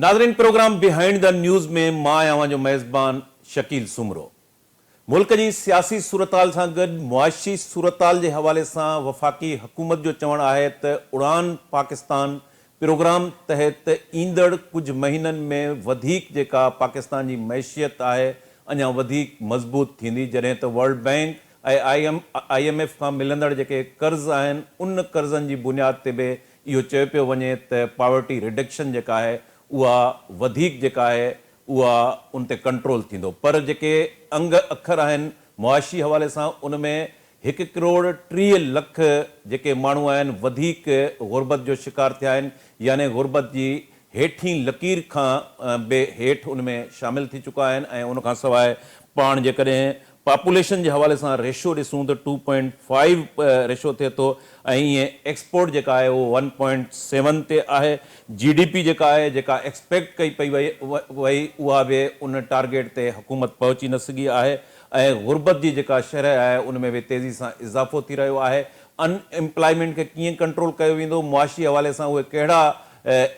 ناظرين programme behind the news ۾ مان آهيان اوهان جو ميزبان شڪيل سومرو. ملڪ جي سياسي صورتحال سان گڏ معاشي صورتحال جي حوالي سان وفاقي حڪومت جو چوڻ آهي ته اڙان پاڪستان پروگرام تحت ايندڙ ڪجهه مهينن ۾ وڌيڪ جيڪا پاڪستان جي معيشيت آهي اڃا وڌيڪ مضبوط ٿيندي جڏهن ته world bank ۽ I M F کان ملندڙ جيڪي قرض آهن ان قرضن جي بنياد تي به اهو چيو پيو وڃي ته پاورٽي رڊڪشن جيڪا آهي اها وڌيڪ جيڪا آهي اها ان تي ڪنٽرول ٿيندو پر جيڪي انگ اکر آهن معاشي حوالي سان ان ۾ هڪ ڪروڙ 30 لک جيڪي ماڻهو آهن وڌيڪ غربت جو شڪار ٿيا آهن يعني غربت جي هيٺين لڪير کان به هيٺ ان ۾ شامل ٿي چڪا آهن ۽ ان کان سواء پاڻ جيڪڏهن پاپوليشن جي حوالي سان ريشو ڏسون ته ٽو پوائنٽ فائيو ريشو ٿئي ٿو ۽ ائين ايڪسپورٽ جيڪا آهي اهو ون پوائنٽ سيون تي آهي، جي ڊي پي جيڪا آهي جيڪا ايڪسپيڪٽ ڪئي پئي وئي اها به ان ٽارگيٽ تي حڪومت پهچي نه سگهي آهي ۽ غربت جي جيڪا شرح آهي ان ۾ به تيزي سان اضافو ٿي رهيو آهي، ان ايمپلائمينٽ کي ڪيئن ڪنٽرول ڪيو ويندو، معاشي حوالي سان اهي ڪهڙا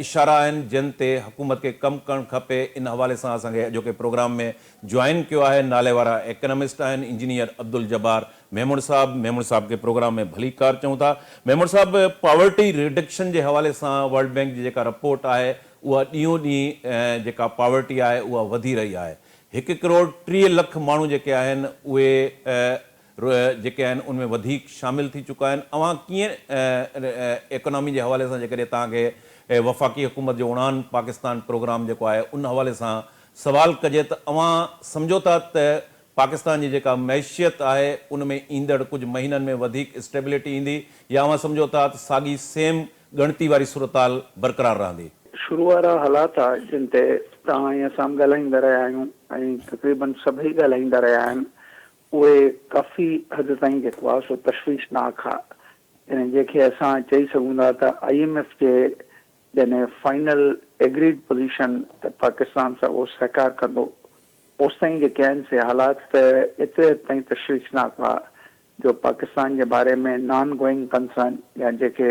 اشارا آهن جن تي حڪومت کي ڪم ڪرڻ کپي، ان حوالي سان اسان کي اڄوڪي پروگرام ۾ جوائن ڪيو آهي نالي وارا ايڪانامسٽ آهن انجنيئر عبدالجبار ميمڻ صاحب ميمڻ صاحب کي پروگرام ۾ ڀليڪار چئون ٿا ميمڻ صاحب پاورٽي ريڊڪشن جي حوالي سان ورلڊ بينڪ جي جيڪا رپورٽ آهي اها ڏينهون ڏينهن جيڪا پاورٽي آهي اها وڌي رهي آهي هڪ ڪروڙ 30 لک ماڻهو جيڪي آهن اهي جيڪي آهن ان ۾ وڌيڪ شامل ٿي چڪا آهن اوهان ڪيئن ايڪانامي جي حوالي سان جيڪڏهن توهان کي وفاقي حڪومت جو اڙان پاڪستان پروگرام جيڪو آهي ان حوالي سان سوال ڪجي ته اوهان سمجهو ٿا ته پاڪستان جي جيڪا معيشيت آهي ان ۾ ايندڙ ڪجهه مهينن ۾ وڌيڪ اسٽيبلٽي ايندي يا اوهان سمجهو ٿا ته ساڳي سيم ڳڻتي واري صورتحال برقرار رهندي؟ شروع وارا حالات آ جن تي توهان ۽ اسان به ڳالهائيندا رهيا آهيون ۽ تقريبن سڀئي ڳالهائيندا رهيا آهن اهي ڪافي حد تائين جيڪو آ سو تشويشناڪ آ يعني جنهن کي اسان چئي سگهون ٿا ته I M F جي يعني فائنل ايگريڊ پوزيشن ته پاڪستان سان اهو سهڪار ڪندو اوستائين جيڪي آهن سي حالات ته ايتري حد تائين تشويشناڪ هئا جو پاڪستان جي باري ۾ نان گوئنگ ڪنسرن يا جنهن کي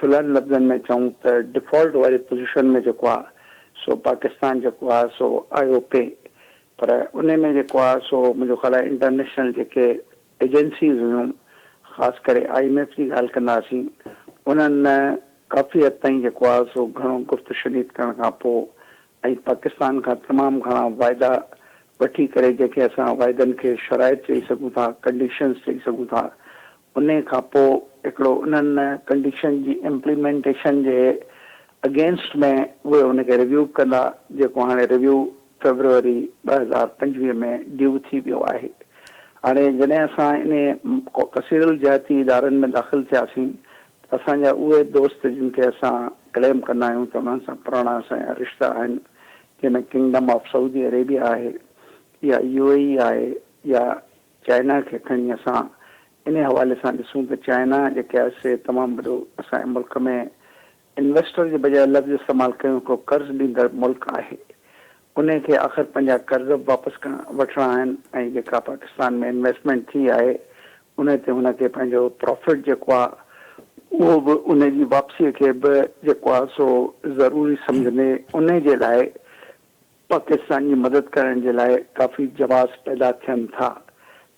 ٿلهن لفظن ۾ چئون ته ڊفالٽ واري پوزيشن ۾ جيڪو آهي سو پاڪستان جيڪو آهي سو آيو پئي پر انهي ۾ جيڪو آهي سو منهنجو خيال آهي انٽرنيشنل جيڪي ايجنسيز هيون خاص ڪري I M F جي ڳالهه ڪنداسين انهن ڪافي حد تائين جيڪو آهي سو گهڻو گفت شنيد ڪرڻ کان پوء ۽ پاڪستان کان تمام گهڻا واعدا وٺي ڪري جنهن کي اسان واعدن کي شرائط چئي سگهون ٿا ڪنڊيشنز چئي سگهون ٿا انهي کان پوء هڪڙو انهن ڪنڊيشن جي امپليمينٽيشن جي اگينسٽ ۾ اهي ان کي ريويو به ڪندا جيڪو هاڻي ريويو فيبروري 2025 ۾ ڊيو ٿي ويو آهي. هاڻي جڏهن اسان انهي ڪثيرالجهتي ادارن ۾ داخل ٿياسين ته اسان جا اهي دوست جن کي اسان ڪليم ڪندا آهيون ته انهن سان پراڻا اسان جا رشتا آهن جنهن ۾ ڪنگڊم آف سعودي عريبيا آهي يا يو اي اي آهي يا چائنا کي کڻي اسان انهي حوالي سان ڏسون ته چائنا جيڪي آهي سي تمام وڏو اسان جي ملڪ ۾ انويسٽر جي بجاء لفظ استعمال ڪيون هڪڙو قرض ڏيندڙ ملڪ آهي انهي کي آخر پنهنجا قرض به واپس وٺڻا آهن ۽ جيڪا پاڪستان ۾ انويسٽمينٽ ٿي آهي انهي تي هن کي پنهنجو پرافٽ جيڪو آهي اهو به انهي جي واپسي کي به جيڪو آهي سو ضروري سمجهندي انهي جي لاء پاڪستان جي مدد ڪرڻ جي لاء ڪافي جواز پيدا ٿين ٿا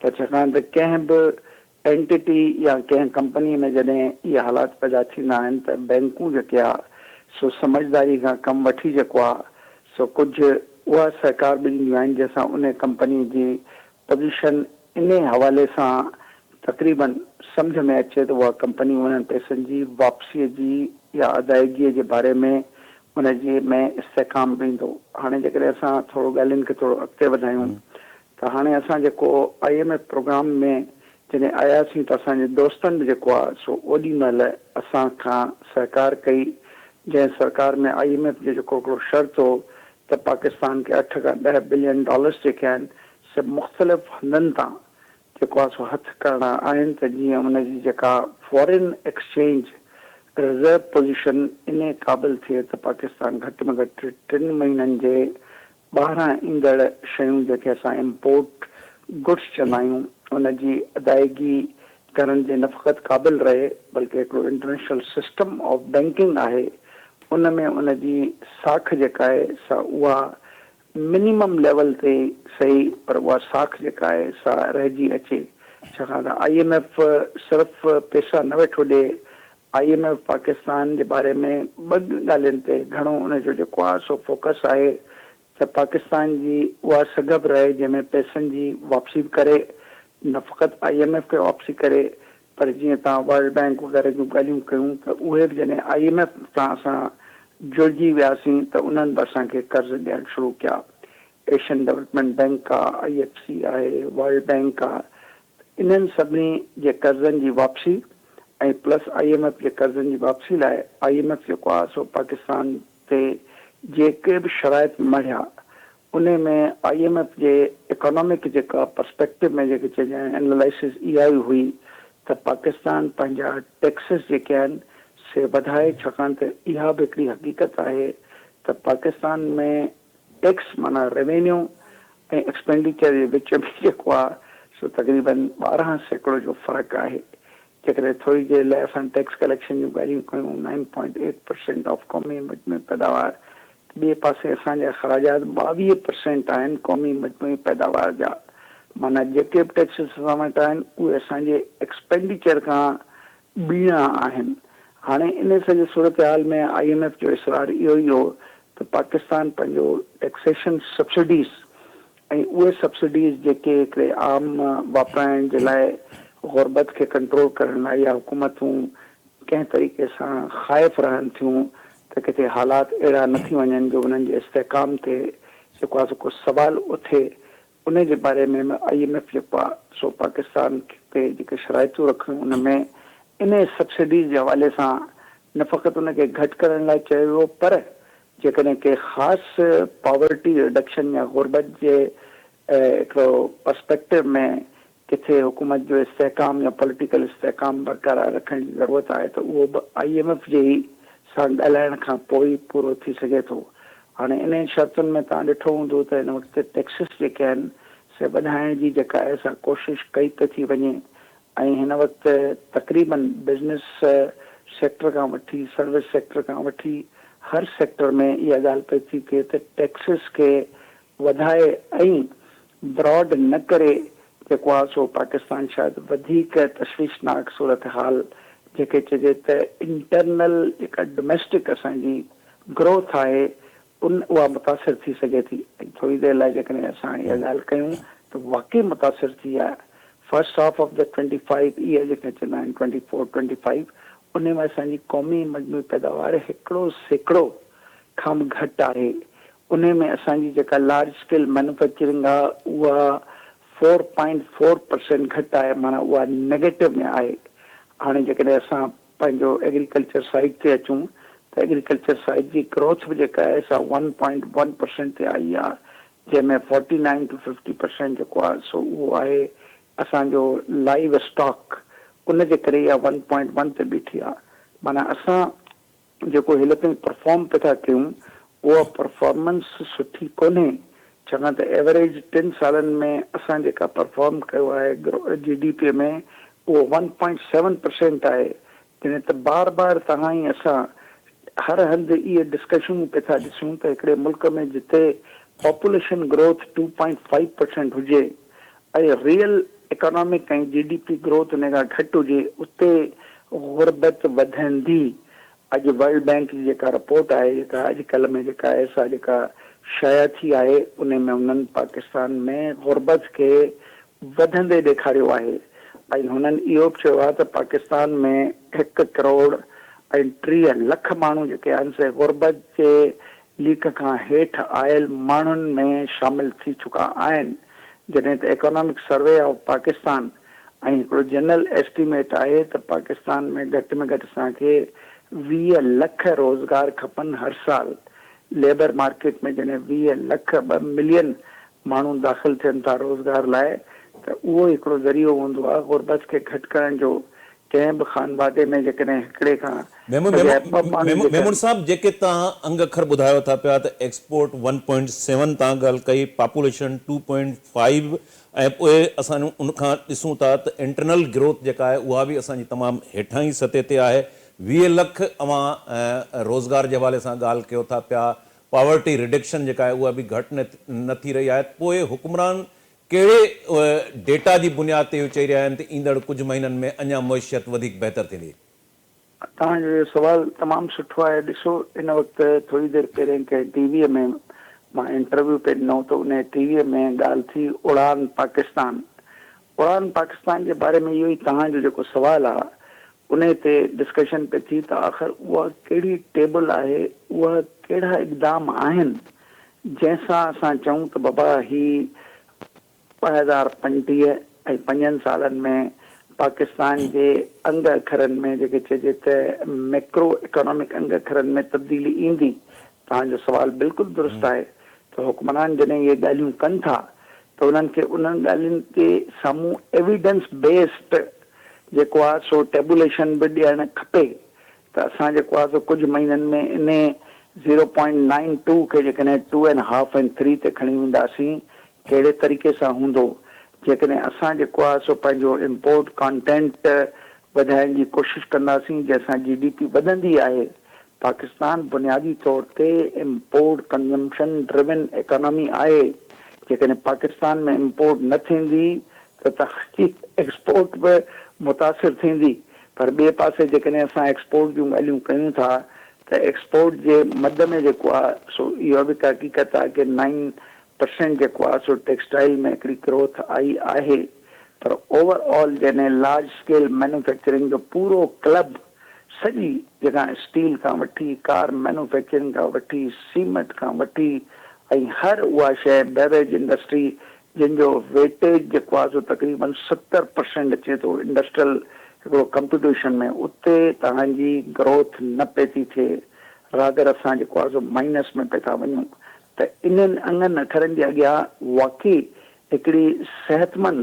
ته ڇاڪاڻ ته ڪنهن به اينٽيٽي يا ڪنهن ڪمپني ۾ جڏهن اهي حالات پيدا ٿيندا آهن ته بئنڪون جيڪي آ سو سمجهداري کان ڪم وٺي جيڪو آ سو ڪجهه اها سهڪار به ڏينديون آهن جنهن سان انهي ڪمپني جي پوزيشن انهي حوالي سان تقريبن سمجهه ۾ اچي ته اها ڪمپني انهن پئسن جي واپسيء جي يا ادائگيء جي باري ۾ ان جي ۾ استحڪام به ايندو. هاڻي جيڪڏهن اسان ٿورو ڳالهين کي ٿورو اڳتي وڌايون ته هاڻي اسان جيڪو I M F programme ۾ جڏهن آياسين ته اسان جي دوستن به جيڪو آهي سو اوڏي مهل اسان کان سهڪار ڪئي جنهن سرڪار ۾ I M F جو جيڪو هڪڙو شرط هو ته پاڪستان کي اٺ کان ڏهه بلين ڊالرس جيڪي آهن سي مختلف هنڌن تان جيڪو آهي سو هٿ ڪرڻا آهن ته جيئن ان جي جيڪا فارين ايڪسچينج رزرو پوزيشن انهي قابل ٿئي ته پاڪستان گهٽ ۾ گهٽ ٽن مهينن جي ٻاهران ايندڙ شيون جنهن کي اسان امپورٽ گڊس چوندا آهيون ان جي ادائيگي ڪرڻ جي نه فقط قابل رهي بلڪه هڪڙو انٽرنيشنل سسٽم آف بينڪنگ آهي ان ۾ ان جي ساک جيڪا آهي سا اها منيمم ليول تي سهي پر اها ساک جيڪا آهي سا رهجي اچي ڇاڪاڻ ته I M F صرف پيسا نه ويٺو ڏي I M F Pakistan جي باري ۾ ٻه ڳالهين تي گهڻو ان جو جيڪو آهي سو فوڪس آهي ته پاڪستان جي اها سگهه به رهي جنهن ۾ پئسن جي واپسي به ڪري نه فقط I M F کي واپسي ڪري پر جيئن توهان ورلڊ بئنڪ وغيره جون ڳالهيون ڪيون ته اهي به جڏهن I M F سان اسان جڙجي وياسين ته انهن به اسان کي قرض ڏيڻ شروع ڪيا. ايشين ڊولپمينٽ بئنڪ آ، I F C آهي، ورلڊ بئنڪ آ ته انهن سڀني جي قرضن جي واپسي ۽ پلس I M F جي قرضن جي واپسي لاء I M F جيڪو آ سو پاڪستان تي جيڪي به شرائط مڙهيا انهي ۾ I M F جي اڪانامڪ جيڪا پرسپيڪٽو ۾ جيڪي چئجي اينالائسز اها ئي هئي ته پاڪستان پنهنجا ٽيڪسز جيڪي آهن سي وڌائي ڇاڪاڻ ته اها به هڪڙي حقيقت آهي ته پاڪستان ۾ ٽيڪس معنيٰ ريونيو ۽ ايڪسپينڊيچر جي وچ ۾ جيڪو آهي سو تقريبن 12% جو فرق آهي جيڪڏهن ٿوري دير لاء اسان ٽيڪس ڪليڪشن جون ڳالهيون ڪيون nine point eight percent of قومي مجموعي پيداوار ته ٻئي پاسي اسان جا اخراجات 22 پرسينٽ آهن قومي مجموعي پيداوار جا معنيٰ جيڪي به ٽيڪسز اسان وٽ آهن اهي اسان جي ايڪسپينڊيچر کان ٻيڻا آهن. هاڻي ان سڄي صورتحال ۾ I M F جو اصرار اهو ئي هو ته پاڪستان پنهنجو ٽيڪسيشن سبسڊيز ۽ اهي سبسڊيز جيڪي هڪڙي عام واپرائڻ جي لاء غربت کي ڪنٽرول ڪرڻ لاء يا حڪومتون ڪنهن طريقي سان خائف رهن ٿيون ته ڪٿي حالات اهڙا نه ٿي وڃن جو انهن جي استحڪام تي جيڪو آهي سو ڪو سوال اٿي ان جي باري ۾ به I M F جيڪو آهي سو پاڪستان تي جيڪي شرائطون رکيون ان ۾ انهي سبسڊيز جي حوالي سان نه فقط ان کي گهٽ ڪرڻ لاء چيو ويو پر جيڪڏهن ڪي خاص پاورٽي رڊڪشن يا غربت جي هڪڙو پرسپيڪٽو ۾ ڪٿي حڪومت جو استحڪام يا پوليٽيڪل استحڪام برقرار رکڻ جي ضرورت آهي ته اهو به I M F جي ئي سان ڳالهائڻ کان پوء ئي پورو ٿي سگهي ٿو. هاڻي انهن شرطن ۾ توهان ڏٺو هوندو ته هن وقت ٽيڪسز جيڪي آهن سي وڌائڻ جي جيڪا آهي سا ڪوشش ڪئي پئي ٿي وڃي ۽ هن وقت تقريبن بزنس سيڪٽر کان وٺي سروس سيڪٽر کان وٺي هر سيڪٽر ۾ اها ڳالهه پئي ٿي ٿئي ته ٽيڪسز کي وڌائي ۽ براڊ نه ڪري جيڪو آهي سو پاڪستان شايد وڌيڪ تشويشناڪ صورتحال جنهن کي چئجي ته انٽرنل جيڪا ڊوميسٽڪ اسان جي گروٿ آهي ان اها متاثر ٿي سگهي ٿي ۽ ٿوري دير لاء جيڪڏهن اسان اها ڳالهه ڪيون ته واقعي متاثر ٿي آهي first half of the twenty five year جيڪي چوندا آهن ٽوئنٽي فور ٽوئنٽي فائيو ان ۾ اسان جي قومي مجموعي پيداوار 1% کان به گهٽ آهي ان ۾ اسان جي جيڪا لارج اسڪيل مينوفيڪچرنگ آهي اها فور پوائنٽ فور پرسينٽ گهٽ آهي معنيٰ اها نيگيٽو ۾ آهي هاڻي جيڪڏهن اسان پنهنجو ايگريڪلچر سائيڊ تي اچون ته ايگريڪلچر سائيڊ جي گروٿ به جيڪا آهي سا ون پوائنٽ ون پرسينٽ تي آئي آهي جنهن ۾ forty nine to fifty percent جيڪو آهي سو اهو آهي اسان جو لائيو اسٽاڪ ان جي ڪري اها ون پوائنٽ ون تي بيٺي آهي معنيٰ اسان جيڪو هيل تائين پرفارم پئي ٿا ڪيون اها پرفارمنس سٺي ڪونهي ڇاڪاڻ ته ايوريج ٽن سالن ۾ اسان جيڪا پرفارم ڪيو آهي جي ڊي پي ۾ اهو ون پوائنٽ سيون پرسينٽ آهي جڏهن ته بار بار توهان ۽ اسان هر هنڌ اهي ڊسڪشنون پئي ٿا ڏسون ته هڪڙي ملڪ ۾ جتي population growth two point five percent هجي ۽ ريئل اڪانامڪ ۽ جي ڊي پي گروٿ ان کان گهٽ هجي اتي غربت وڌندي. اڄ ورلڊ بئنڪ جي جيڪا رپورٽ آهي جيڪا اڄ ڪلهه ۾ جيڪا آهي سا جيڪا شايع ٿي آهي ان ۾ انهن پاڪستان ۾ غربت کي وڌندي ڏيکاريو آهي ۽ هنن اهو به چيو آهي ته پاڪستان ۾ هڪ ڪروڙ ۽ 30 لک ماڻهو جيڪي آهن سي غربت جي ليڪ کان هيٺ آيل ماڻهن ۾ شامل ٿي چڪا آهن. جڏهن ته ايڪانامڪ سروي آف پاڪستان ۽ هڪڙو جنرل ايسٽيميٽ آهي ته پاڪستان ۾ گهٽ ۾ گهٽ اسان کي 20 لک روزگار کپن هر سال ليبر مارڪيٽ ۾ جڏهن 20 لک ٻه ملين ماڻهو داخل ٿين ٿا روزگار لاء ته اهو هڪڙو ذريعو هوندو آهي غربت کي گهٽ ڪرڻ جو ڪنهن به خانوادي ۾ جيڪڏهن هڪڙي کان بجاء ٻه ماڻهو جيڪڏهن. ميمڻ صاحب جيڪي توهان انگ اکر ٻڌايو ٿا پيا ته ايڪسپورٽ ون پوائنٽ سيون تان ڳالهه ڪئي پاپوليشن ٽو پوائنٽ فائيو ۽ پوء اسان ان کان ڏسون ٿا ته انٽرنل گروٿ جيڪا آهي اها به اسان جي تمام هيٺاهين سطح تي آهي. 20 لک اوهان روزگار جي حوالي سان ڳالهه ڪيو ٿا پيا، پاورٽي رڊڪشن جيڪا آهي اها به گهٽ نه ٿي رهي آهي ته پوء حڪمران ڪهڙي ڊيٽا جي بنياد تي اهو چئي رهيا آهن ته ايندڙ ڪجهه مهينن ۾ اڃا معيشت وڌيڪ بهتر ٿيندي؟ توهان جو اهو سوال تمام سٺو آهي. ڏسو ان وقت ٿوري دير پهرين ڪنهن ٽي ويء ۾ مان انٽرويو پئي ڏنو ته انهي ٽي ويء ۾ ڳالهه ٿي اڙان پاڪستان اڙان پاڪستان جي باري ۾ اهو ئي توهان جو جيڪو سوال آ انهي تي ڊسڪشن پئي ٿي ته آخر اها ڪهڙي ٽيبل آهي اها ڪهڙا اقدام آهن جنهن سان اسان چئون ته بابا هي 2025 ۽ پنجن سالن ۾ پاڪستان جي انگ اکرن ۾ جيڪي چئجي ته ميڪرو اڪانامڪ انگ اکرن ۾ تبديلي ايندي. توهان جو سوال بلڪل درست آهي ته حڪمران جڏهن اهي ڳالهيون ڪن ٿا ته انهن کي انهن ڳالهين تي سامهون ايويڊنس بيسڊ جيڪو آهي سو ٽيبوليشن به ڏيڻ کپي ته اسان جيڪو آهي سو ڪجهه مهينن ۾ انهي زيرو پوائنٽ نائن ٽو کي جيڪڏهن ٽو اينڊ هاف ۽ ٿري تي کڻي وينداسين ڪهڙي طريقي سان هوندو جيڪڏهن اسان جيڪو آهي سو پنهنجو امپورٽ ڪانٽينٽ وڌائڻ جي ڪوشش ڪنداسين جنهن سان جي ڊي پي وڌندي آهي پاڪستان بنيادي طور تي امپورٽ ڪنزمپشن ڊريون ايڪانامي آهي جيڪڏهن پاڪستان ۾ امپورٽ نه ٿيندي ته توهان جي ايڪسپورٽ به متاثر ٿيندي پر ٻئي پاسي جيڪڏهن اسان ايڪسپورٽ جون ڳالهيون ڪيون ٿا ته ايڪسپورٽ جي مد ۾ جيڪو آهي سو اها به هڪ حقيقت آهي ڪي نائن پرسينٽ جيڪو آهي سو ٽيڪسٽائل ۾ هڪڙي گروٿ آئي آهي پر اوور آل جڏهن لارج اسڪيل مينوفيڪچرنگ جو پورو ڪلب سڄي جيڪا اسٽيل کان وٺي ڪار مينوفيڪچرنگ کان وٺي سيمنٽ کان وٺي ۽ هر اها شيء بيوريج انڊسٽري جن جو ويٽيج جيڪو آهي سو تقريبن 70 پرسينٽ اچي ٿو انڊسٽريل هڪڙو ڪمپيوٽيشن ۾ اتي توهان جي گروٿ نه پئي ٿي ٿئي رادر اسان جيڪو آهي سو مائنس ۾ پئي ٿا وڃون ته انهن انگن اکرن جي اڳيان واقعي هڪڙي صحتمند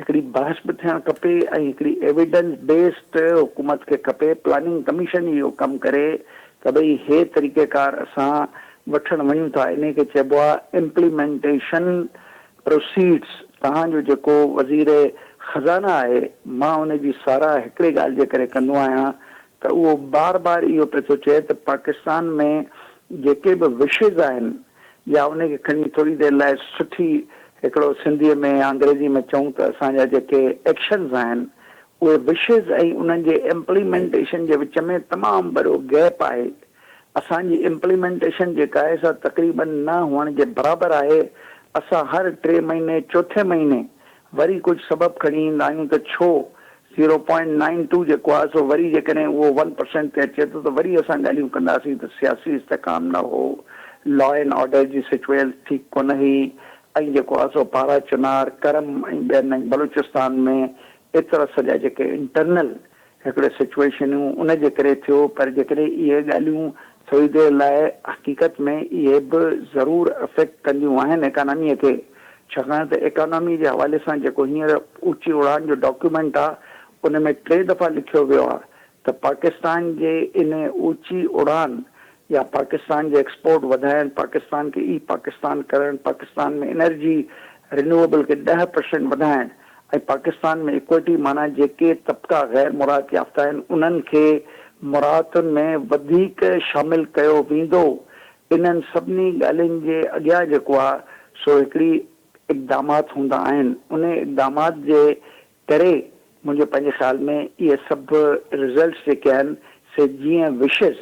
هڪڙي بحث به ٿيڻ کپي ۽ هڪڙي ايويڊنس بيسڊ حڪومت کي کپي پلاننگ ڪميشن ئي اهو ڪم ڪري ته ڀئي هي طريقيڪار اسان وٺڻ وڃون ٿا انهي کي چئبو آهي امپليمينٽيشن پروسيڊس توهان جو جيڪو وزير خزانه آهي مان ان جي ساراهه هڪڙي ڳالهه جي ڪري ڪندو آهيان ته اهو بار بار اهو پئي ٿو چئي ته پاڪستان ۾ جيڪي به وشز آهن يا ان کي کڻي ٿوري دير لاء سٺي هڪڙو سنڌيء ۾ يا انگريزيء ۾ چئون ته اسان جا جيڪي ايڪشنز آهن اهي وشز ۽ انهن جي امپليمينٽيشن جي وچ ۾ تمام وڏو گيپ آهي. اسان جي امپليمينٽيشن جيڪا آهي سا تقريبن نه هئڻ جي برابر آهي. اسان هر ٽي مهيني چوٿين مهيني وري ڪجهه سبب کڻي ايندا آهيون ته ڇو زيرو پوائنٽ نائن ٽو جيڪو آهي سو وري جيڪڏهن اهو ون پرسينٽ تي اچي ٿو ته وري اسان ڳالهيون ڪنداسين ته سياسي استحڪام نه هو، لا اينڊ آرڊر جي سچويل ٺيڪ ڪونه هئي ۽ جيڪو آهي سو پارا چنار، ڪرم ۽ ٻين ۽ بلوچستان ۾ ايترا سڄا جيڪي انٽرنل هڪڙي سچوئيشنون ان جي ڪري ٿيو پر جيڪڏهن اهي ڳالهيون ٿوري دير لاء حقيقت ۾ اهي به ضرور افيڪٽ ڪنديون آهن ايڪاناميء کي ڇاڪاڻ ته ايڪانامي جي حوالي سان جيڪو هينئر اوچي اڙان جو ڊاڪيومينٽ آ ان ۾ ٽي دفعا لکيو ويو آ ته پاڪستان جي ان اوچي اڙان يا پاڪستان جي ايڪسپورٽ وڌائڻ، پاڪستان کي اي پاڪستان ڪرڻ، پاڪستان ۾ انرجي رينيوئبل کي 10% وڌائڻ ۽ پاڪستان ۾ ايڪوئٽي معنيٰ جيڪي طبقا غير مراعت يافته آهن انهن کي مراعتن ۾ وڌيڪ شامل ڪيو ويندو انهن سڀني ڳالهين جي اڳيان جيڪو آهي سو هڪڙي اقدامات هوندا آهن انهي اقدامات جي ڪري منهنجي پنهنجي خيال ۾ اهي سڀ رزلٽس جيڪي آهن سي جيئن وشز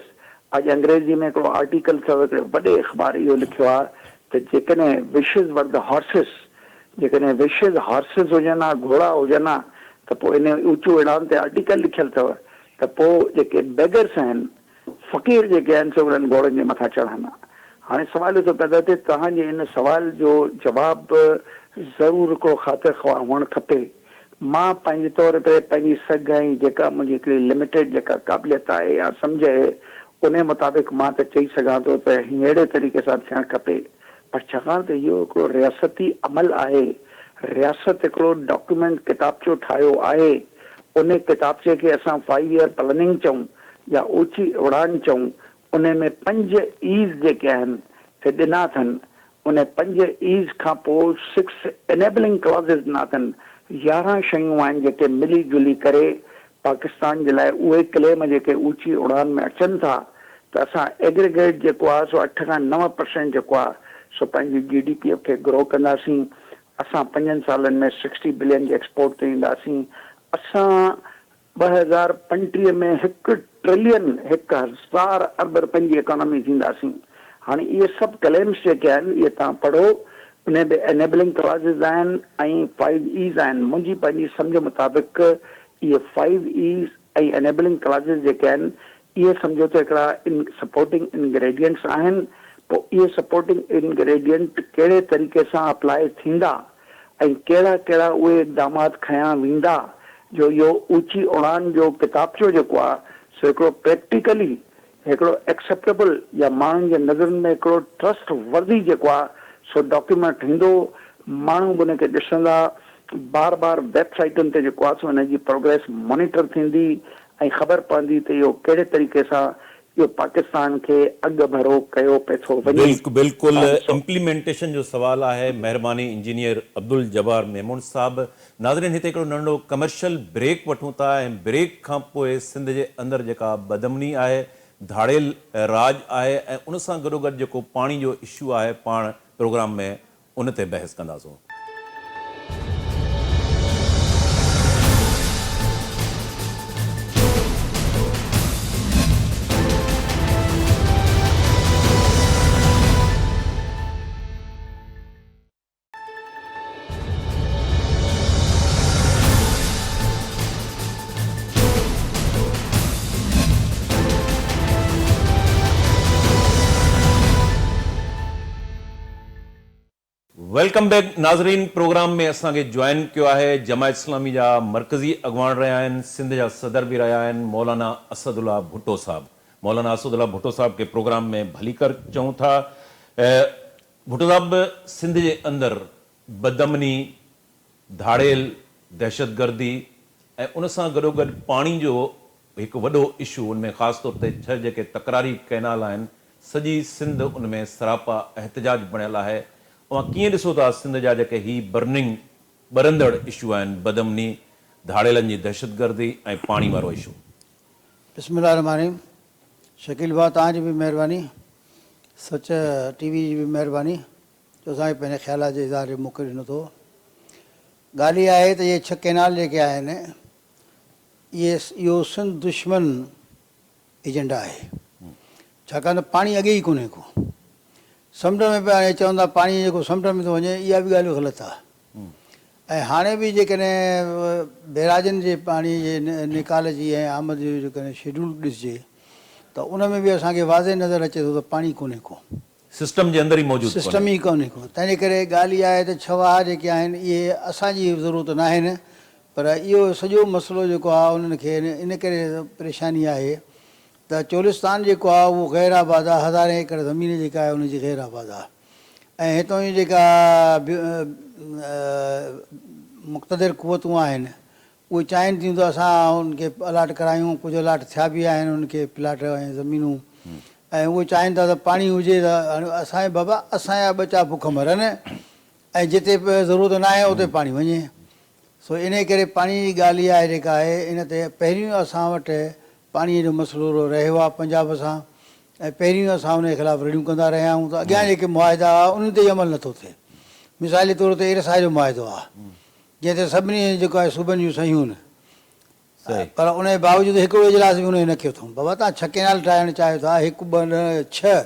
اڄ انگريزي ۾ هڪڙو آرٽيڪل ٿيو هڪڙي وڏي اخبار اهو لکيو آهي ته جيڪڏهن وشز ور the horses جيڪڏهن وشز هارسز هجن ها گهوڙا هجن ها ته پوء انهي اوچو اڙان تي آرٽيڪل لکيل اٿو ته پوء جيڪي بيگرس آهن فقير جيڪي آهن سي انهن گهوڙن جي مٿان چڙهن ها. هاڻي سوال اهو ٿو پيدا ٿئي توهان جي ان سوال جو جواب به ضرور هڪڙو خاطر خواهه هئڻ کپي. مان پنهنجي طور تي پنهنجي سگهه ۽ جيڪا منهنجي هڪڙي لميٽيڊ جيڪا قابليت آهي يا سمجهه اهي انهي مطابق مان ته چئي سگهان ٿو ته ههڙي طريقي سان ٿيڻ کپي پر ڇاڪاڻ ته اهو هڪڙو رياستي عمل آهي، رياست هڪڙو ڊاڪيومينٽ ڪتابچو ٺاهيو آهي انهي ڪتابچي کي اسان فائيو ايئر پلاننگ چئون يا اوچي اڙان چئون، انهي ۾ پنج ايز جيڪي آهن سي ڏنا اٿن، انهي پنج ايز کان پوء سڪس انيبلنگ ڪلازز ڏنا اٿن، 11 شيون آهن جيڪي ملي جلي ڪري پاڪستان جي لاء اهي ڪليم جيڪي اوچي اڙان ۾ اچن ٿا ته اسان ايگريگيٽ جيڪو آهي سو اٺ کان 9% جيڪو آهي سو پنهنجي جي ڊي پي کي گرو ڪنداسين، اسان پنجن سالن ۾ سڪسٽي بلين جي ايڪسپورٽ تي اينداسين، اسان 2035 ۾ هڪ ٽرلين، 1000 ارب رپين جي اڪانومي ٿينداسين. هاڻي اهي سڀ ڪليمز جيڪي آهن اهي توهان پڙهو، انهي ۾ انيبلنگ ڪلازز آهن ۽ فائيو ايز آهن، منهنجي پنهنجي سمجهه مطابق اهي فائيو ايز ۽ انيبلنگ ڪلازز جيڪي آهن اهي سمجهو ته هڪڙا ان سپورٽنگ انگريڊينٽس آهن، پوء اهي سپورٽنگ انگريڊينٽ ڪهڙي طريقي سان اپلاء ٿيندا ۽ ڪهڙا ڪهڙا اهي اقدامات کنيا ويندا جو اهو اوچي اڙان جو ڪتابچو جيڪو آهي سو هڪڙو پريڪٽيڪلي هڪڙو ايڪسيپٽيبل يا ماڻهن جي نظرن ۾ هڪڙو ٽرسٽ ورڌي جيڪو آهي سو ڊاڪيومينٽ ٿيندو، ماڻهو به ان کي ڏسندا، بار بار ويب سائيٽن تي جيڪو آهي سو ان جي پروگريس مانيٽر ٿيندي ۽ خبر پوندي ته اهو ڪهڙي طريقي سان اهو پاڪستان کي اڳڀرو ڪيو پئي ٿو وڃي. بلڪل امپليمينٽيشن جو سوال آهي مهرباني انجنيئر عبدالجبار ميمڻ صاحب ناظرين هتي هڪڙو ننڍڙو ڪمرشل بريڪ وٺون ٿا ۽ بريڪ کان پوء سنڌ جي اندر جيڪا بدامني آهي ڌاڙيل راڄ آهي ۽ ان سان گڏوگڏ جيڪو پاڻي جو اشو آهي پاڻ پروگرام ۾ ان تي بحث ڪنداسون. Welcome back ناظرين پروگرام ۾ اسان کي جوائن ڪيو آهي جماعت اسلامي جا مرڪزي اڳواڻ رهيا آهن سنڌ جا صدر به رهيا آهن مولانا اسد الله ڀٽو صاحب مولانا اسد الله ڀٽو صاحب کي پروگرام ۾ ڀليڪر چئون ٿا ڀٽو صاحب سنڌ جي اندر بدامني، ڌاڙيل، دهشتگردي ۽ ان سان گڏوگڏ پاڻي جو هڪ وڏو اشو ان ۾ خاص طور تي ڇهه جيڪي تڪراري ڪئنال آهن سڄي سنڌ ان ۾ سراپا احتجاج بڻيل آهي اوهان ڪيئن ڏسو ٿا سنڌ جا جيڪي هي برننگ ٻرندڙ اشو آهن بدامني، ڌاڙيلن جي دهشتگردي ۽ پاڻي وارو اشو. بسم الله الرحمٰن الرحيم شڪيل ڀاء توهان جي به مهرباني سچ ٽي وي جي به مهرباني جو اسان کي پنهنجي خيالات جي اظهار جو موقعو ڏنو اٿو. ڳالهه اها آهي ته اهي ڇهه ڪئنال جيڪي آهن اهي اهو سنڌ دشمن ايجنڊا آهي ڇاڪاڻ ته پاڻي اڳي ئي ڪونهي ڪو سمنڊ ۾ پيا هاڻي چون ٿا پاڻي جيڪو سمنڊ ۾ ٿو وڃي اها به ڳالهه غلط آهي ۽ هاڻي به جيڪڏهن بئراجن جي پاڻي جي نيڪال جي ۽ آمد جو جيڪڏهن شيڊول ڏسجي ته ان ۾ به اسان کي واضح نظر اچي ٿو ته پاڻي ڪونهي ڪو. سسٽم جي اندر ئي موجود ڪونهي. سسٽم ئي ڪونهي ڪو. تنهن جي ڪري ڳالهه اها آهي ته ڇهه واهه جيڪي آهن اهي اسان جي ضرورت ناهن پر اهو سڄو مسئلو جيڪو آهي انهن کي ان ڪري پريشاني آهي ته چولستان جيڪو آهي اهو غير آباد آهي هزارين ايڪڙ زمين جيڪا آهي ان جي غير آباد آهي ۽ هتان جون جيڪا مقتدر قوتون آهن اهي چاهين ٿيون ته اسان انهن کي الاٽ ڪرايون، ڪجهه الاٽ ٿيا به آهن انهن کي پلاٽ ۽ زمينون ۽ اهي چاهين ٿا ته پاڻي هجي ته هاڻي اسان جا بابا اسان جا ٻچا بک مرن ۽ جتي ضرورت ناهي اتي پاڻي وڃي سو انهي ڪري پاڻي جي ڳالهه اها آهي جيڪا آهي ان تي پهريون اسان وٽ پاڻي جو مسئلو رهيو آهي پنجاب سان ۽ پهريون اسان انهي خلاف رڙيون ڪندا رهيا آهيون ته اڳيان جيڪي معاهدا هئا انهن تي ئي عمل نٿو ٿئي مثال جي طور تي ارسا جو معاهدو آهي جنهن تي سڀني جيڪو آهي صوبن جون صحيحون آهن پر ان جي باوجود هڪڙو اجلاس به انهن نه ڪيو اٿئون. بابا توهان ڇهه ڪينال ٺاهڻ چاهيو ٿا هڪ ٻه نه ڇهه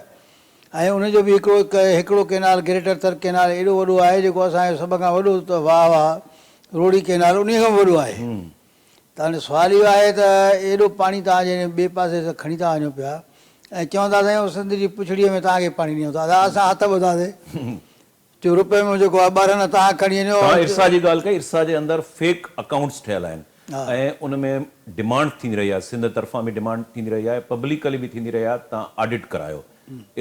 ۽ ان جو به هڪڙو هڪڙو ڪينال گريٽر ترڪ ڪينال ايڏو وڏو آهي جيڪو اسان جو سڀ کان وڏو ته واهه واهه روهڙي ڪينال انهي کان به وڏو آهي ته هاڻي سوال اهو آهي ته ايڏو پاڻي توهان جڏهن ٻئي پاسي سان کڻي ٿا وڃو پيا ۽ چون ٿا سائين سنڌ جي پڇڙيء ۾ توهان کي پاڻي ڏيون ٿا ادا اسان هٿ ٻڌاسي جو روپئي ۾ جيڪو آهي 12 نه توهان کڻي وڃو. توهان ارسا جي ڳالهه ڪئي، ارسا جي اندر فيڪ اڪائونٽس ٺهيل آهن ۽ ان ۾ ڊمانڊ ٿيندي رهي آهي، سنڌ طرفان به ڊمانڊ ٿيندي رهي آهي، پبليڪلي به ٿيندي رهي آهي توهان آڊٽ ڪرايو،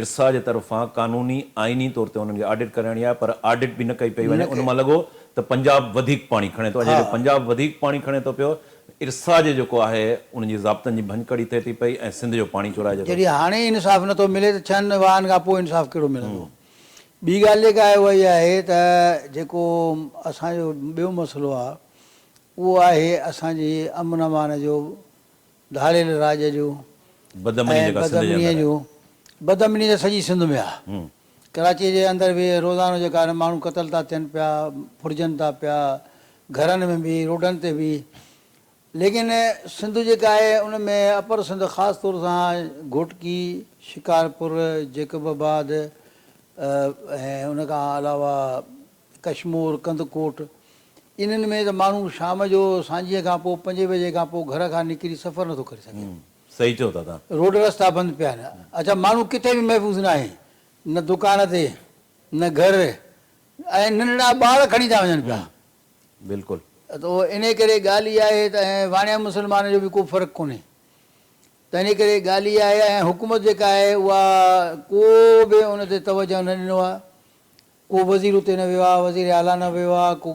ارسا جي طرفان قانوني آئيني طور تي انهن کي آڊٽ ڪرائڻي آهي پر آڊٽ به نه ڪئي پئي وڃي، ان مان لڳو ته پنجاب وڌيڪ پاڻي کڻي ٿو، جڏهن پنجاب وڌيڪ پاڻي کڻي ٿو پيو ارسا جي جيڪو آهي ان جي ضابطن جي ڀڃڪڙي ٿئي ٿي پئي ۽ سنڌ جو پاڻي چورائجي ٿو. جڏهن هاڻي انصاف نٿو ملي ته ڇهن واهن کان پوء انصاف ڪهڙو ملندو؟ ٻي ڳالهه جيڪا آهي اها اها آهي ته جيڪو اسان جو ٻيو مسئلو آهي اهو آهي اسان جي امن امان جو، ڌاڙيل راڄ جو بدامني ۽ جيڪا سنڌ جي بدامنيء اندر آهي. جو. بدامني ته سڄي سنڌ ۾ آهي. ڪراچيء جي اندر به روزانو جيڪا آهن ماڻهو قتل ٿا ٿين پيا، ڦرجن ٿا پيا، گهرن ۾ به، روڊن تي به. ليڪن سنڌ جيڪا آهي ان ۾ اپر سنڌ خاص طور سان گهوٽڪي، شڪارپور، جيڪب آباد ۽ ان کان علاوه ڪشمور، ڪنڌڪوٽ انهن ۾ ته ماڻهو شام جو سانجهيء کان پوء پنجين بجي کان پوء گهر کان نڪري سفر نٿو ڪري سگهي. صحيح چئو ٿا توهان. روڊ رستا بند پيا آهن. اڇا ماڻهو ڪٿي به محفوظ ناهي نه دڪان تي نه گهر ۽ ننڍڙا ٻار کڻي ٿا وڃن پيا. بلڪل. ته انهي ڪري ڳالهه اها آهي ته ۽ واڻيا مسلمان جو به ڪو فرق ڪونهي ته انهي ڪري ڳالهه اها آهي ۽ حڪومت جيڪا آهي اها ڪو به ان تي توجه نه ڏنو آهي ڪو وزير اتي نه ويو آهي وزير اعليٰ نه ويو آهي ڪو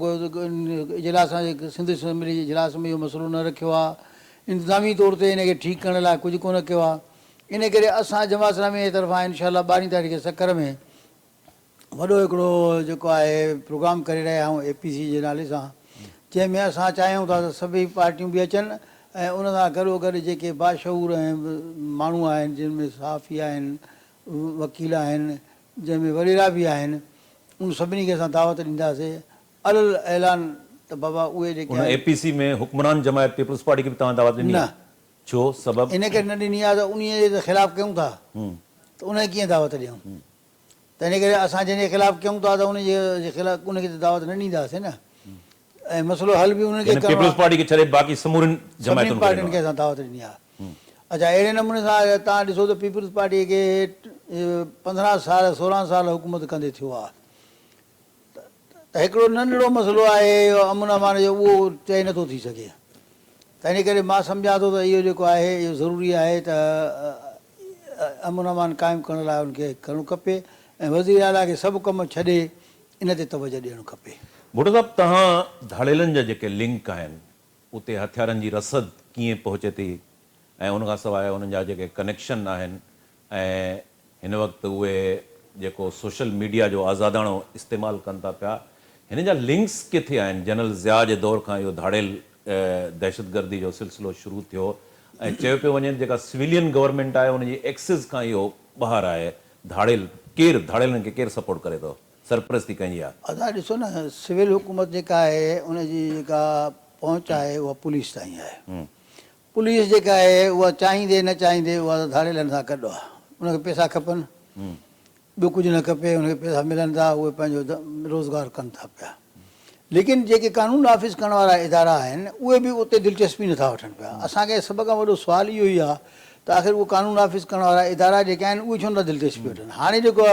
اجلاس سنڌ اسيمبلي جي اجلاس ۾ اهو مسئلو نه رکيو آهي انتظامي طور تي ان کي ٺيڪ ڪرڻ لاء ڪجهه ڪونه ڪيو آهي انهي ڪري اسان جماعت اسلامي جي طرفان انشاء الله ٻارهين تاريخ سکر ۾ وڏو هڪڙو جيڪو آهي پروگرام ڪري رهيا آهيون اي پي سي جي نالي سان جنهن ۾ اسان چاهيون ٿا ته سڀئي پارٽيون به اچن ۽ ان سان گڏو گڏ جيڪي باشعور ۽ ماڻهو آهن جن ۾ صحافي آهن وڪيل آهن جنهن ۾ وڏيرا به آهن ان سڀني کي اسان دعوت ڏينداسين علي الاعلان ته بابا اهي جيڪي ان اي آهن پي سي ۾ حڪمران جماعت پيپلز پارٽي کي به توهان دعوت ڏني نه ڇو سبب؟ ان ڪري نه ڏني آهي ته انهي جي خلاف ڪيون ٿا ته ان کي ڪيئن دعوت ڏيون. تنهن ڪري اسان جنهن جي خلاف ڪيون ٿا ته ان جي خلاف ان کي ته دعوت نه ڏينداسين نه ۽ مسئلو حل به انهن کي يعني ڪرڻو پيپلز آهي. پارٽي کي ڇڏي باقي سمورين سڀني جماعتن کي پارٽين ڏنو کي آهي. اسان دعوت ڏني آهي. اڇا اهڙي نموني سان توهان ڏسو ته پيپلز پارٽي کي 15 سال 16 سال حڪومت ڪندي ٿيو آهي ته هڪڙو ننڍڙو مسئلو آهي اهو امن امان جو اهو طئي نٿو ٿي سگهي تنهن ڪري مان سمجهان ٿو ته اهو جيڪو آهي اهو ضروري آهي ته امن امان قائم ڪرڻ لاء ان کي ڪرڻ کپي ۽ وزير اعليٰ کي سڀ ڪم ڇڏي ان تي توجه ڏيڻ کپي. ڀٽو صاحب توهان ڌاڙيلن جا جيڪي لنڪ آهن اتي هٿيارن جي رسد ڪيئن پهچي ٿي ۽ ان کان سواء انهن جا جيڪي ڪنيڪشن آهن ۽ هن وقت اهي جيڪو سوشل ميڊيا جو آزاداڻو استعمال ڪن ٿا پيا هن جا لنڪس ڪٿي آهن جنرل ضياء جي دور کان اهو ڌاڙيل دهشتگردي جو سلسلو شروع ٿيو ۽ چيو پيو وڃي ته جيڪا سويلين گورنمينٽ آهي ان جي ايڪسز کان اهو ٻاهر آهي ڌاڙيل ڪير ڌاڙيلن کي ڪير سپورٽ ڪري ٿو سرپرستي ڪنهن جي آهي. ادا ڏسو نه سول حڪومت جيڪا آهي ان جي جيڪا پهچ آهي اها پوليس تائين آهي پوليس جيڪا آهي اها چاهيندي نه چاهيندي اها ته ڌاڙيلن سان گڏ آهي ان کي پئسا کپن ٻيو ڪجهه نه کپي ان کي پئسا ملن ٿا اهي پنهنجو روزگار ڪن ٿا پيا ليڪن جيڪي قانون نافذ ڪرڻ وارا ادارا آهن اهي به اتي دلچسپي نٿا وٺن پيا اسان کي سڀ کان وڏو سوال اهو ئي آهي ته آخر اهي قانون نافذ ڪرڻ وارا ادارا جيڪي آهن اهي ڇو نٿا دلچسپي وٺن هاڻي جيڪو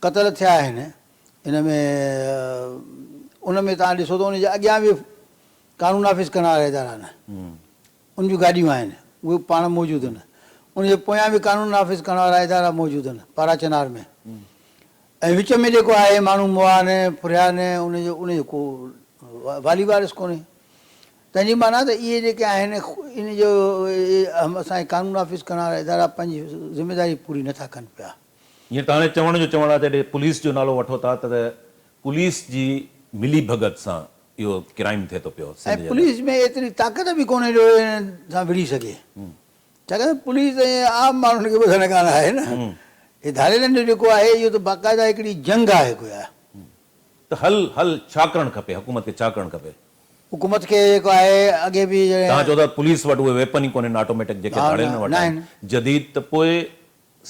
قتل ٿيا آهن ان ۾ ان ۾ تان ڏسو ته ان جي اڳيان به قانون نافذ ڪرڻ وارا ادارا نه ان جون گاڏيون آهن اهي پاڻ موجود آهن ان جي پويان به قانون نافذ ڪرڻ وارا ادارا موجود آهن پارا چنار ۾ ۽ وچ ۾ جيڪو آهي ماڻهو مئا نه ڦريا نه ان جو ان جو ڪو والي وارث ڪونهي تنهن جي معنيٰ ته اهي جيڪي آهن ان جو اسان جي قانون نافذ ڪرڻ وارا ادارا پنهنجي ذميواري پوري نٿا ڪن پيا. ائين ته هاڻي چوڻ جو چوڻ آهي ته جڏهن پوليس جو نالو وٺو ٿا ته پوليس جي ملي ڀڳت سان اهو ڪرائيم ٿئي ٿو پيو ۽ سنڌ جي اندر. پوليس ۾ ايتري طاقت به ڪونهي جو انهن سان وڙهي سگهي ڇاڪاڻ ته پوليس ۽ عام ماڻهن کي ٻڌڻ ڪانه آهي نه هي ڌاڙيلن جو جيڪو آهي اهو ته باقاعده هڪڙي جنگ آهي گويا. ته حل حل ڇا ڪرڻ کپي حڪومت کي ڇا ڪرڻ کپي؟ حڪومت کي جيڪو آهي اڳي به جڏهن. توهان چئو ٿا پوليس وٽ اهي ويپن ئي ڪونهن آٽوميٽڪ جيڪي ها ڌاڙيلن نه وٽ آهن ناهن. جديد ته پوء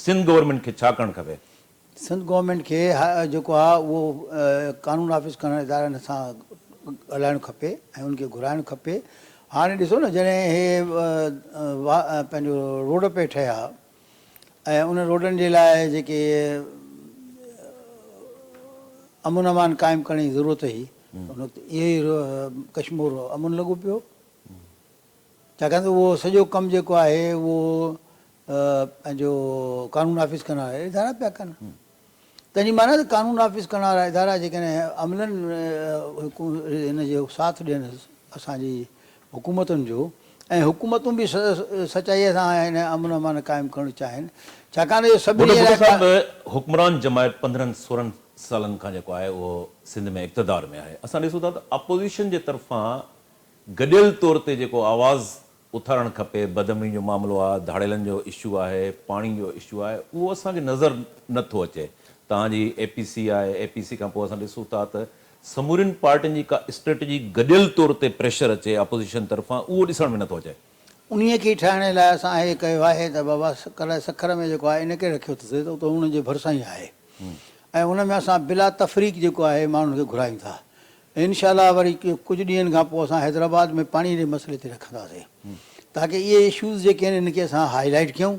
سنڌ گورنمينٽ کي ڇا ڪرڻ کپي؟ سنڌ گورنمينٽ کي جيڪو آهي اهو قانون نافذ ڪرڻ ادارن سان ڳالهائڻ کپي ۽ ان کي گهرائڻ کپي. هاڻي ڏسو نه جڏهن هي پنهنجو روڊ پئي ٺهيا ۽ ان روڊن جي لاء جيڪي امن امان قائم ڪرڻ جي ضرورت هئي ان وقت اهو ئي ڪشمور امن لڳو پيو هو. ڇاڪاڻ ته اهو سڄو ڪم جيڪو آهي اهو پنهنجو قانون نافذ ڪرڻ وارا ادارا پيا ڪن. تنهن جي معنيٰ ته قانون نافذ ڪرڻ وارا ادارا جيڪڏهن عملاً هن جو ساٿ ڏين اسان جي حڪومتن جو ۽ حڪومتون به سچائيء سان هن امن امان قائم ڪرڻ چاهين ڇاڪاڻ ته اهو سڀني ڀٽو لاء صاحب حڪمران جماعت 15 16 سالن کان جيڪو آهي اهو سنڌ ۾ اقتدار ۾ آهي اسان ڏسون ٿا ته اپوزيشن جي طرفان گڏيل طور تي جيڪو آواز اٿارڻ کپي، بدامني جو معاملو آهي، ڌاڙيلن جو اشو آهي، پاڻي جو اشو آهي، اهو اسان کي نظر نه ٿو اچي. توهان جي اي پي سي آهي، اي پي سي کان پوء اسان ڏسون ٿا ته سمورين پارٽين جي ڪا اسٽريٽجي گڏيل طور تي پريشر اچي اپوزيشن طرفان اهو ڏسڻ ۾ نه ٿو اچي. انهيء کي ٺاهڻ لاء اسان هي ڪيو آهي ته بابا ڪلهه سکر ۾ جيڪو آهي ان ڪري رکيو اٿس ته اتي انهن جي ڀرسان ئي آهي ۽ ان ۾ اسان بلا تفريق جيڪو آهي ماڻهن کي گهرايون ٿا انشاء الله وري ڪجهه ڏينهن کان پوء اسان حيدرآباد ۾ پاڻي جي مسئلي تي رکنداسين تاڪه اهي اشوز جيڪي آهن ان کي اسان هائي لائيٽ ڪيون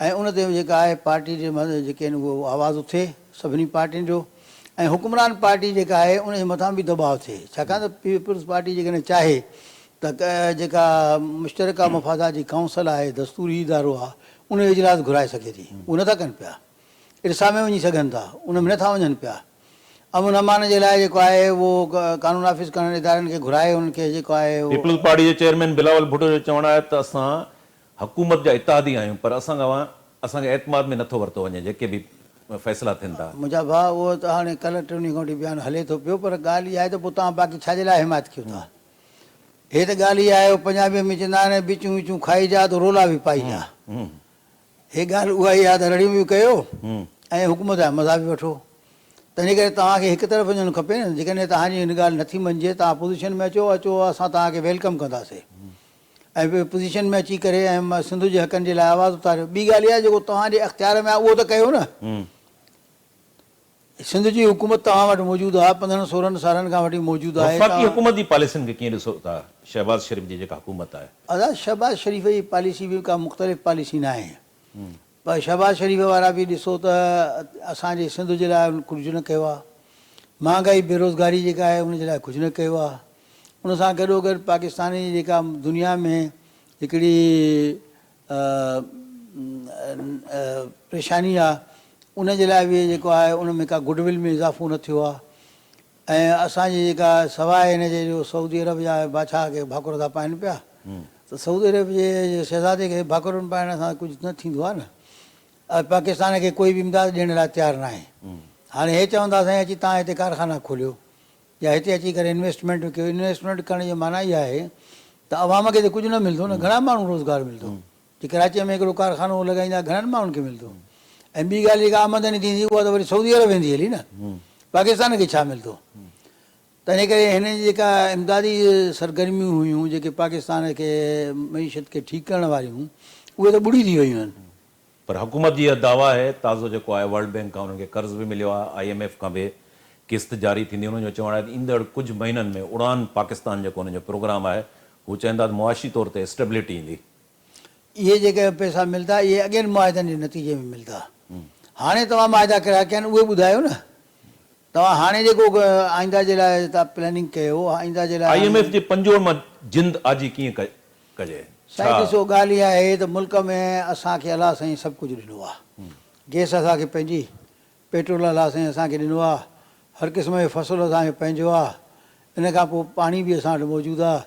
۽ ان تي جيڪا آهي پارٽي جي جيڪي آهن اهو آواز اٿي سڀني پارٽين جو ۽ حڪمران پارٽي جيڪا آهي ان جي مٿان به دٻاء ٿئي ڇاڪاڻ ته پيپلز پارٽي جيڪڏهن چاهي ته جيڪا مشترڪه مفادات جي ڪائونسل آهي دستوري ادارو آهي ان جو اجلاس گهرائي سگهي ٿي اهو نٿا ڪن پيا ارسا ۾ وڃي سگهن ٿا ان ۾ نٿا وڃن پيا امن امان جي لاء جيڪو آهي اهو قانون نافذ ڪرڻ ادارن کي گهرائي انهن کي جيڪو آهي اهو. پيپلز پارٽي جي چيئرمين بلاول ڀٽو جو چوڻ آهي ته اسان حڪومت جا اتحادي آهيون پر اسان کان اسان کي اعتماد ۾ نٿو ورتو وڃي جيڪي به فيصلا ٿين ٿا. منهنجا ڀاء اهو ته هاڻي ڪلهه ٽن ڏينهن کان وٺي بيان هلي ٿو پيو پر ڳالهه اها آهي ته پوء توهان باقي ڇا جي لاء حمايت ڪيو ٿا؟ هي ته ڳالهه اها آهي پنجابيء ۾ چوندا آهن بچون وچون کائي جا ته رولا به پائي جا. هي ڳالهه اها ئي آهي ته رڙيون به ڪيو ۽ حڪومت جا مزا به وٺو. تنهنجي ڪري توهان کي هڪ طرف وڃڻ کپي نه. جيڪڏهن توهان جي هن ڳالهه نٿي مڃجي توهان اپوزيشن ۾ اچو اچو اسان توهان کي welcome ڪنداسين. ۽ پوزيشن ۾ اچي ڪري ۽ سنڌ جي حقن جي لاء آواز اٿاريو. ٻي ڳالهه اها جيڪو توهان جي اختيار ۾ آهي اهو ته ڪيو نه. سنڌ جي حڪومت توهان وٽ موجود آهي، 15 16 سالن کان وٺي موجود آهي. وفاقي حڪومت جي پاليسين کي ڪيئن ڏسو ٿا؟ شهباز شريف جي جيڪا حڪومت آهي. ادا شهباز شريف جي پاليسي به ڪا مختلف پاليسي ناهي. پر شهباز شريف وارا به ڏسو ته اسان جي سنڌ جي لاء انهن ڪجهه نه ڪيو آهي. مهانگائي بيروزگاري جيڪا آهي ان جي لاء ڪجهه نه ڪيو آهي. ان سان گڏوگڏ پاڪستان جي جيڪا دنيا ۾ هڪڙي پريشاني آهي ان جي لاء به جيڪو آهي ان ۾ ڪا گڊ ول ۾ اضافو نه ٿيو آهي ۽ اسان جي جيڪا سواء هن جي جو سعودي عرب جا بادشاهه کي ڀاڪر ٿا پائن پيا ته سعودي عرب جي شهزادي کي ڀاڪرن پائڻ سان ڪجهه نه ٿيندو آهي نه پاڪستان کي ڪوئي به امداد ڏيڻ لاء تيار ناهي هاڻي هي چوندا سائين اچي تان هتي ڪارخانا کوليو يا هتي اچي ڪري انويسٽمينٽ ڪيو انويسٽمينٽ ڪرڻ جي معنيٰ اها آهي ته عوام کي ته ڪجهه نه ملندو نه گهڻا ماڻهو روزگار ملندو جي ڪراچيء ۾ هڪڙو ڪارخانو لڳائيندا گهڻن ماڻهن کي ملندو ۽ ٻي ڳالهه جيڪا آمدني ٿيندي اها ته وري سعودي عرب ويندي هلي نه پاڪستان کي ڇا ملندو تنهن ڪري هن جي جيڪا امدادي سرگرميون هيون جيڪي پاڪستان کي معيشت کي ٺيڪ ڪرڻ واريون اهي ته ٻڙي ٿي ويون آهن. پر حڪومت جي اها دعويٰ آهي تازو جيڪو آهي ورلڊ بينڪ کان انهن کي قرض به مليو آهي I M F کان به قسط جاري ٿيندي انهن جو چوڻ آهي ته ايندڙ ڪجهه مهينن ۾ اڙان پاڪستان جيڪو انهن جو پروگرام آهي هو چون ٿا ته معاشي طور تي اسٽيبلٽي ايندي. اهي جيڪي پئسا ملدا اهي اڳين معاهدن جي نتيجي ۾ ملدا. هاڻي توهان معاهدا ڪهڙا ڪيا آهن اهي ٻڌايو نه. توهان هاڻي جيڪو آئنده جي لاء توهان پلاننگ ڪيو آئنده جي لاء I M F جي پنجوڙ مان جند آجي ڪيئن ڪجي؟ سائين ڏسو ڳالهه اها آهي ته ملڪ ۾ اسان کي الله سائين سڀ ڪجهه ڏنو آهي. گئس اسان کي پنهنجي، پيٽرول الله سائين اسان کي ڏنو آهي، هر قسم جو فصل اسان جو پنهنجو آهي، ان کان پوء پاڻي به اسان وٽ موجود آهي.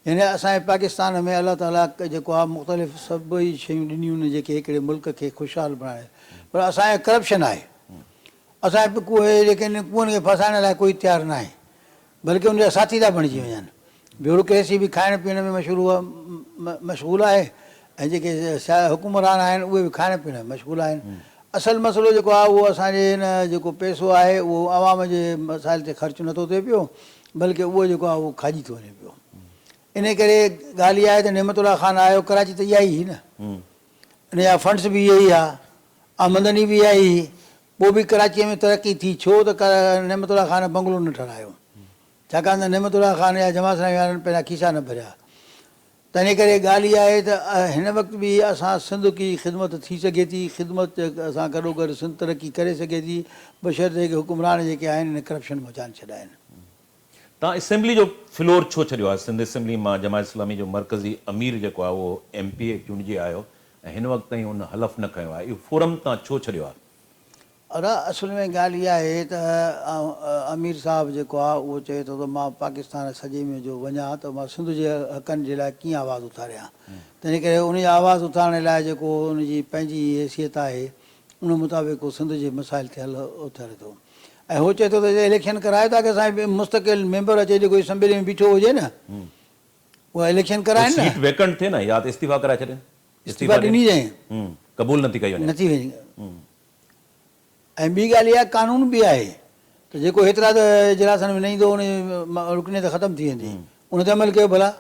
يعني اسان جي پاڪستان ۾ الله تعاليٰ جيڪو آهي مختلف سڀئي شيون ڏنيون آهن جيڪي هڪڙي ملڪ کي خوشحال بڻائي پر اسان جي ڪرپشن آهي. اسان جي ڪوهي جيڪي آهن ڪوهن کي ڦاسائڻ لاء ڪوئي تيار ناهي بلڪه ان جا ساٿي ٿا بڻجي وڃن. بيوروڪريسي به کائڻ پيئڻ ۾ مشغول آهي ۽ جيڪي حڪمران آهن اهي به کائڻ پيئڻ ۾ مشغول آهن. اصل مسئلو جيڪو آهي اهو اسان جي هن جيڪو پئسو آهي اهو عوام جي مسائل تي خرچ نٿو ٿئي پيو بلڪه اهو جيڪو آهي اهو کاڄي ٿو وڃي پيو. انهي ڪري ڳالهه اها آهي ته نعمت الله خان آيو ڪراچي ته اها ئي هئي نه ان جا فنڊس به اهي ئي هئا آمدني به اها ئي هئي پوء به ڪراچيء ۾ ترقي ٿي ڇو ته نعمت الله خان بنگلو نه ٺهرايو ڇاڪاڻ ته نعمت الله خان يا جماعت اسلامي وارن پنهنجا کيسا نه ڀريا تنهن ڪري ڳالهه اها آهي ته هن وقت به اسان سنڌ ڪي خدمت ٿي سگهي ٿي خدمت سان گڏوگڏ سنڌ ترقي ڪري سگهي ٿي بشرطيڪ حڪمران جيڪي آهن ان ڪرپشن مان جان ڇڏائين. توهان اسيمبلي جو فلور ڇو ڇڏيو آهي؟ سنڌ اسيمبلي مان جماعت اسلامي جو مرڪزي امير جيڪو آهي اهو ايم پي اي چونڊجي آيو ۽ هن وقت تائين ان حلف نه کنيو آهي اهو فورم توهان ڇو ڇڏيو آهي؟ ادا اصل ۾ ڳالهه اها آهي ته امير صاحب جيڪو آهي اهو چئي ٿو ته مان پاڪستان سڄي ۾ جو وڃان ته مان سنڌ جي حقن جي لاء ڪيئن آواز اٿاريان تنهن ڪري ان جي آواز اٿارڻ لاء جيڪو ان جي پنهنجي حيثيت آهي ان مطابق هو سنڌ جي مسائل تي حل اٿاري ٿو ۽ هو چئي ٿو ته اليڪشن ڪرايو تاڪه اسان جو مستقل ميمبر اچي جيڪو اسيمبلي ۾ بيٺو هجي نه. اها اليڪشن ڪرائين نه. سيٽ ويڪنٽ ٿئي نه يا ته استعيفا ڪرائي ڇڏين. استعيفا ڏني وڃي. قبول نه ٿي ڪئي وڃي. نه ٿي وڃي. ۽ ٻي ڳالهه اها قانون به آهي ته جيڪو هيترا ته اجلاسن ۾ نه ايندو ان جي رڪنيت ختم ٿي ويندي. ان تي عمل ڪيو ڀلا.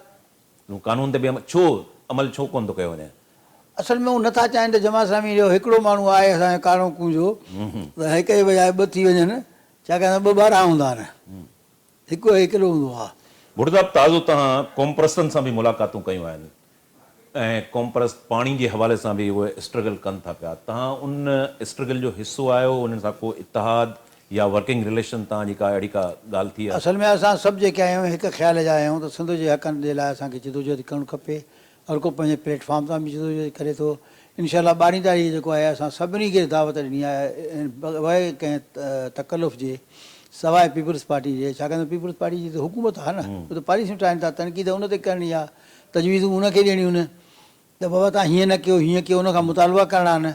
قانون تي به عمل ڇو عمل ڇو ڪونه ٿو ڪيو وڃي؟ اصل ۾ هو نه ٿا چاهين ته جماعت اسلامي جو هڪڙو ماڻهو آهي اسان جو ڪارو ڪونجو ته هڪ جي بجاء ٻه ٿي وڃن ڇاڪاڻ ته ٻه 12 هوندا آهن هڪ هيڪلو هوندو آهي. ڀٽو صاحب تازو توهان قومپرستن سان به ملاقاتون ڪيون آهن ۽ قومپرست پاڻي جي حوالي سان به اهي اسٽرگل ڪن ٿا پيا توهان ان اسٽرگل جو حصو آهيو انهن سان ڪو اتحاد يا ورڪنگ رليشن توهان جي ڪا اهڙي ڪا ڳالهه ٿي آهي؟ اصل ۾ اسان سڀ جيڪي آهيون هڪ خيال جا آهيون ته سنڌ جي حقن جي لاء اسان کي جدوجهد ڪرڻ کپي هر ڪو پنهنجي پليٽ فارم تان به جدوجهد ڪري ٿو. انشاء الله ٻارهين تاريخ جيڪو آهي اسان سڀني کي دعوت ڏني آهي بغير ڪنهن تڪلف جي سواء پيپلز پارٽي جي ڇاڪاڻ ته پيپلز پارٽي جي ته حڪومت آهي نه اهي ته پاليسيون ٺاهين ٿا تنقيد ان تي ڪرڻي آهي تجويزون ان کي ڏيڻيون آهن ته بابا توهان هيئن نه ڪيو هيئن ڪيو ان کان مطالبا ڪرڻا آهن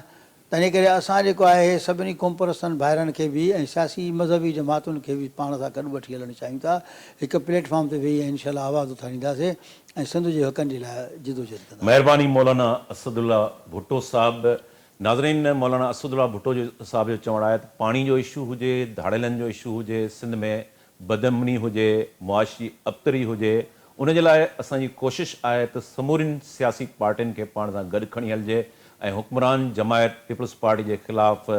تنهن ڪري اسان جيڪو آهي سڀني قومپرستن ڀائرن کي به ۽ سياسي مذهبي جماعتن کي به پاڻ سان گڏ وٺي هلڻ چاهيون ٿا هڪ پليٽ فارم تي ويهي ۽ انشاء الله آواز اٿارينداسين ۽ سنڌ جي حقن جي لاء جدوجهد ڪنداسين. مهرباني مولانا اسد الله ڀٽو صاحب. ناظرين مولانا اسد الله ڀٽو جو صاحب جو چوڻ آهي ته پاڻي جو اشو هجي، ڌاڙيلن جو اشو هجي، سنڌ ۾ بدامني هجي، معاشي ابتري هجي، ان جي لاء اسان جي ڪوشش آهي ته سمورين سياسي پارٽين کي پاڻ سان گڏ کڻي هلجي ۽ حڪمران جماعت پيپلز پارٽي جي خلاف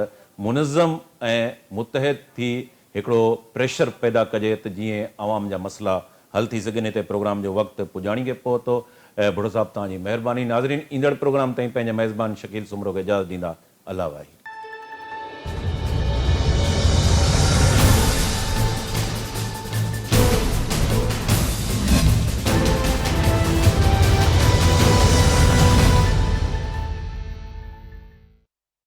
منظم ۽ متحد ٿي هڪڙو پريشر پيدا ڪجي ته جيئن عوام جا مسئلا حل ٿي سگهن. هتي پروگرام جو وقت پڄاڻي کي پهتو. ڀٽو صاحب توهان جي مهرباني. ناظرين ايندڙ پروگرام تائين پنهنجي ميزبان شڪيل سومرو کي اجازت ڏيندا. الله واهي.